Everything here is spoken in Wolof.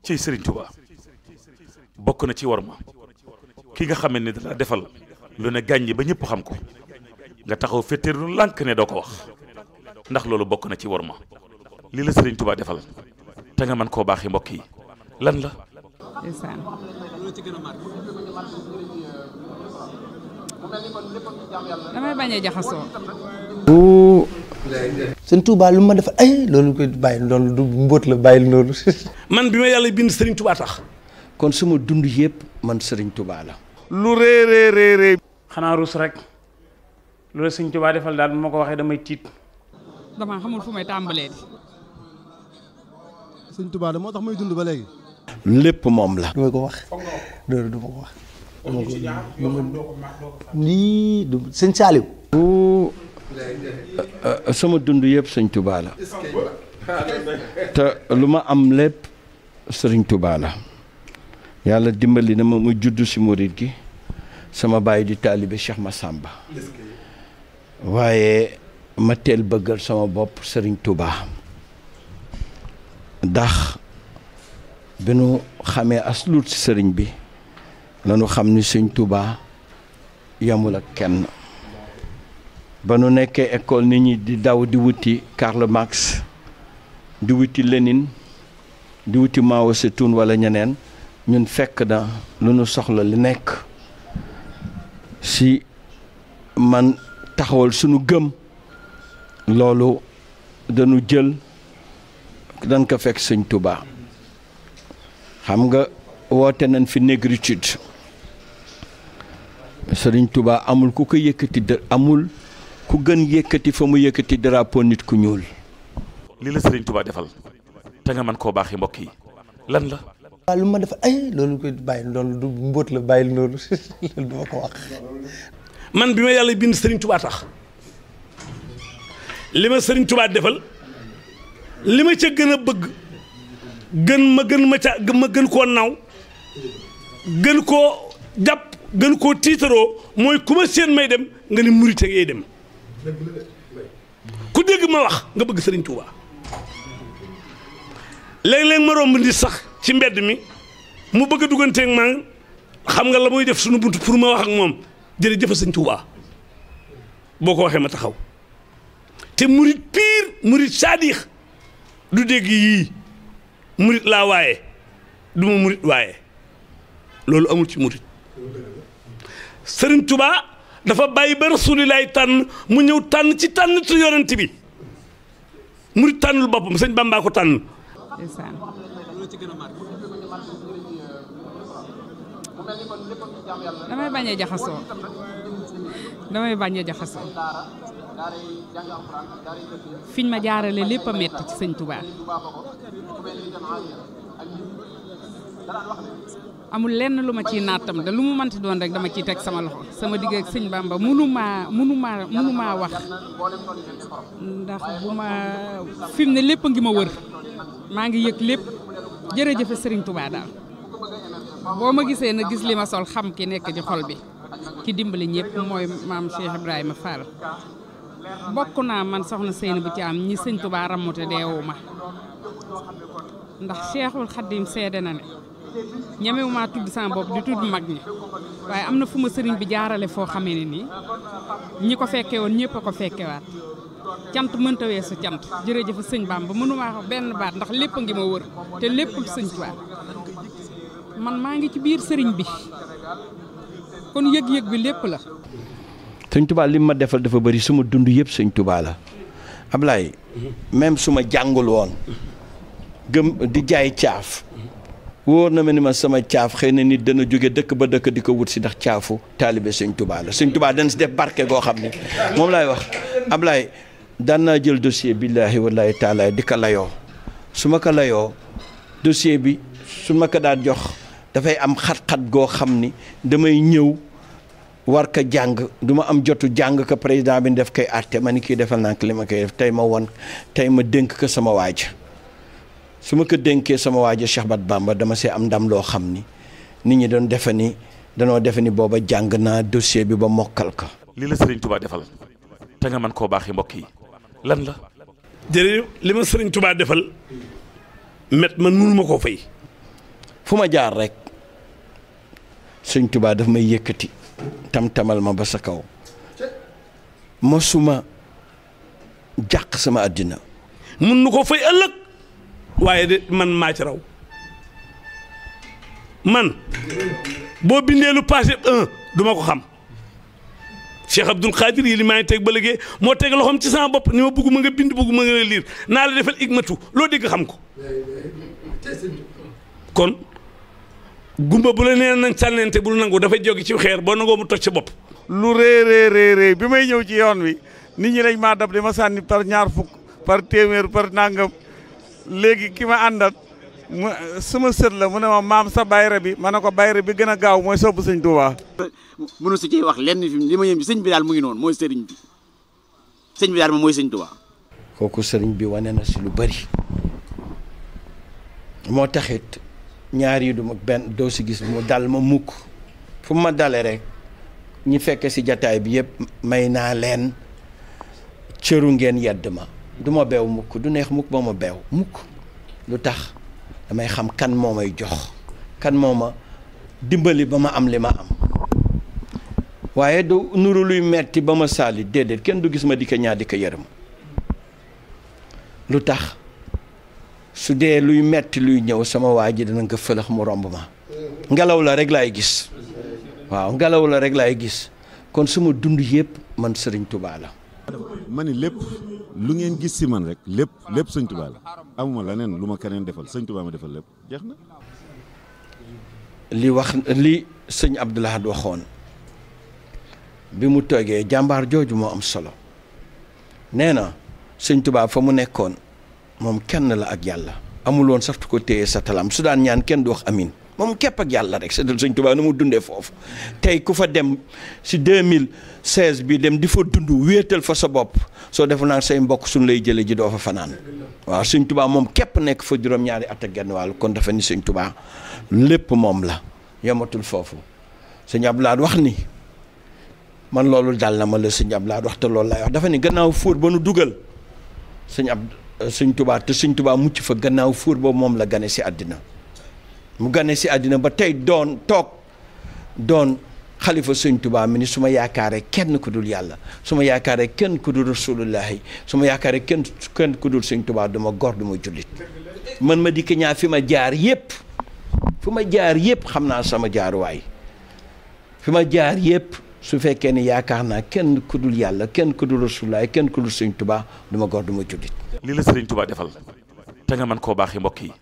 ci Serigne Touba bokk na ci war ma ki nga xamee ne dala defal lu ne gàññi ba ñëpp xam ko nga taxaw féeteer lu lànk ne doo ko wax ndax loolu bokk na ci war ma li la Serigne Touba defal te nga mën koo baaxee mbokk yi lan la. ndeysaan damay bañ a jaxasoo. sëñ Touba lu ma def ay loolu koy bàyyi loolu du mbóot la bàyyi loolu. man bi ma yàlla bind Serigne Touba tax. kon sama dund yëpp man Serigne Touba la. lu ree xanaa rus rek loolu Serigne Touba defal daal bu ma ko waxee damay tiit. dama xamul fu may tàmbalee di. Serigne Touba da moo tax may dund ba léegi. lépp moom la. du ma ko wax loolu du ma ko wax. nii du sëñ Saliou. sama dund yëpp sëñ Touba la te lu ma am lépp sëriñ Touba la yàlla dimbali na ma mu juddu si murit gi sama baay di taalibe Cheikh Massamba waaye ma teel bëggal sama bopp sëriñ Touba ndax bi nu xamee as luut si sëriñ bi lanu xam ni sëñ Touba yamul ak kenn. ba nu nekkee école nit ñi di daw di wuti Karl Marx di wuti Lénine di wuti Mao Tse-tung wala ñeneen ñun fekk na lu nu soxla li nekk si man taxawal sunu gëm loolu dañu jël dañ ko fekk sëñ Touba xam nga woote nañ fi négritude sëriñ Touba amul ku ko yëkkati amul ku gën yëkkati fa mu yëkkati drapeau nit ku ñuul. li la Serigne Touba defal te nga mën koo baaxee mbokk yi lan la. waaw lu ma def ay loolu koy bàyyi loolu du mbóot la bàyyi loolu loolu du ma ko wax. man bi ma yàlla bind Serigne Touba tax li ma Serigne Touba defal li ma ca gën a bëgg ma gën koo naw gën koo jàpp gën koo tiitaroo mooy ku ma seen may dem nga ni murit ak yee dem. ku dégg ma wax nga bëgg Serigne Touba léeg-léeg ma romb nit sax ci mbedd mi mu bëgg a dugganteeg man xam nga la muy def suñu bunt pour ma wax ak moom jërëjëf Serigne Touba boo ko waxee ma taxaw te murit pire murit saadix du dégg yii murit laa waaye du ma murit waaye loolu amul ci murit Serigne Touba dafa bàyyi ba rasulilaay tànn mu ñëw tànn ci tànn tu yonent bi murit tànnul boppam sëñ Bamba ko tànn. ndeysaan damay bañ a jaxasoo fiñ ma jaarale lépp a metti ci sëñ Touba amul lenn lu ma ciy nattam de lu mu mënti doon rek dama ciy teg sama loxo sama digg ak sëñ Bamba mënumaa wax ndax bu ma fi mu ne lépp a ngi ma wër maa ngi yëg lépp jërëjëfe sëriñ Touba daal boo ma gisee na gis li ma sol xam ki nekk ci xol bi ki dimbali ñëpp mooy maam Cheikh Ibrahima Fall bokk naa man soxna Seynabou Thiam ñi sëñ Touba ramute deewu ma ndax Cheikhul Khadim seede na ne ñemewu maa tudd sama bopp di tudd mag ñi waaye am na fu ma sëriñ bi jaarale foo xamee ne nii ñi ko fekke woon ñëpp a ko fekkewaat cant mënta weesu cant jërëjëf sëñ Bamba mënumaa wax benn baat ndax lépp a ngi ma wër te lépp sëñ Touba man maa ngi ci biir sëriñ bi kon yëg-yëg bi lépp la. sëñ Touba li ma defal dafa bëri suma dund yëpp sëñ Touba la Ablaye même su ma jàngul woon gëm di jaay caaf wóor na ma ni ma sama caaf xëy na nit dana jóge dëkk ba dëkk di ko wut si ndax caafu taalibe sëñ Touba la sëñ Touba dana si def barke goo xam ne moom laay wax Ablaye daan naa jël dossier billaahi wallaahi taala di ko layoo su ma ko layoo dossier bi su ma ko daan jox dafay am xat-xat goo xam ni damay ñëw war ko jàng du ma am jotu jàng ko président bi def koy àtte ma ni kii defal naa ko li ma koy def tey ma dénk ko sama waaj su ma ko dénkee sama waaja Cheikh Bat Bamba dama see am ndam loo xam ni nit ñi danoo defe ni booba jàng naa dossier bi ba mokkal ko. li la Serigne Touba defal te nga mën koo baaxee mbokk yi lan la. jërëjëf li ma Serigne Touba defal met man mënu ma koo fay fu ma jaar rek sëñ Tuubaa daf may yëkkati tam-tamal ma ba sa kaw mosuma jàq sama àddina mun nu ko fay ëllëg waaye de man maa ci raw man boo bindee lu passé 1 duma ko xam Cheikh Abdoul Khadir yi li maa ngi teg ba léegi moo teg loxoom ci sama bopp ni ma bëgguma nga bind bëgguma nga liir naa la defal igmatu loo dégg xam ko kon gumba bu la nee nañ sànnente bul nangu dafay jóge ci xeer boo nangoo mu toj sa bopp. lu réeréeréeréy bi may ñëw ci yoon wi nit ñi dañ maa dab di ma sànni par ñaar fukk par téeméer par nangam léegi ki ma àndal mu sama sët la mu ne ma maam sa bayre bi ma ne ko bayre bi gën a gaaw mooy sopp sëñ Tuubaa. mënu si ciy wax lenn fi li ma yëm bi sëñ bi daal mu ngi noonu mooy sëriñ bi sëñ bi daal moom mooy sëñ Tuubaa. kooku sëriñ bi wane na si lu bari moo taxit ñaar yi du ma benn doo si gis mu dal ma mukk fu ma dale rek ñi fekk si jataay bi yëpp may naa leen cëru ngeen yedd ma du ma beew mukk du neex mukk ba ma beew mukk lu tax damay xam kan moo may jox kan moo ma dimbali ba ma am li ma am waaye du nuru luy metti ba ma saali déedéet kenn du gis ma di ko ñaar di ko yërëm lu tax su dee luy metti luy ñëw sama waa ji dana nga fëlax mu romb ma ngelaw la rek laay gis waaw ngelaw la rek laay gis kon suma dund yëpp man Sëriñ Tuubaa la ma ni lépp lu ngeen gis si man rek lépp sëñ Tuubaa la amuma leneen lu ma keneen defal sëñ Tuubaa ma defal lépp jeex na. li sëñ Abdou Lahad waxoon bi mu toogee jàmbaar jooju moo am solo nee na sëñ Tuubaa fa mu nekkoon moom kenn la ak yàlla amuloon sax tu ko téye sa talam su daan ñaan kenn du wax amin moom képp ak yàlla rek c'est sëñ Tuubaa nu mu dundee foofu tey ku fa dem si 2016 bi dem di fa dund wéetal fa sa bopp soo defu naan say mbokk suñ lay jële ji doo fa fanaan waaw sëñ Tuubaa moom képp nekk fa juróom-ñaari at ak genn wàll kon dafa ni sëñ Tuubaa lépp moom la yematul foofu sëñ Abdou Lahad wax ni man loolu dal na ma la sëñ Abdou Lahad wax te loolu laay wax dafa ni gannaaw fóor ba nu dugal sëñ Tuubaa te sëñ Tuubaa mucc fa gannaaw fóor boobu moom la gane si àddina mu gane si àddina ba tey doon xalifa sëñ Tuubaa mi ni su ma yaakaaree kenn ku dul yàlla su ma yaakaaree kenn ku dul rasulullahi su ma yaakaaree kenn ku dul sëñ Tuubaa duma góor duma jullit man ma dikk ñaa fi ma jaar yépp xam naa sama jaaruwaay fi ma jaar yépp su fekkee ni yaakaar naa kenn ku dul yàlla kenn ku dul rasulullahi kenn ku dul sëñ Tuubaa duma góor duma jullit li la Sëriñ Tuubaa defal te nga mën koo baaxee mbokk yi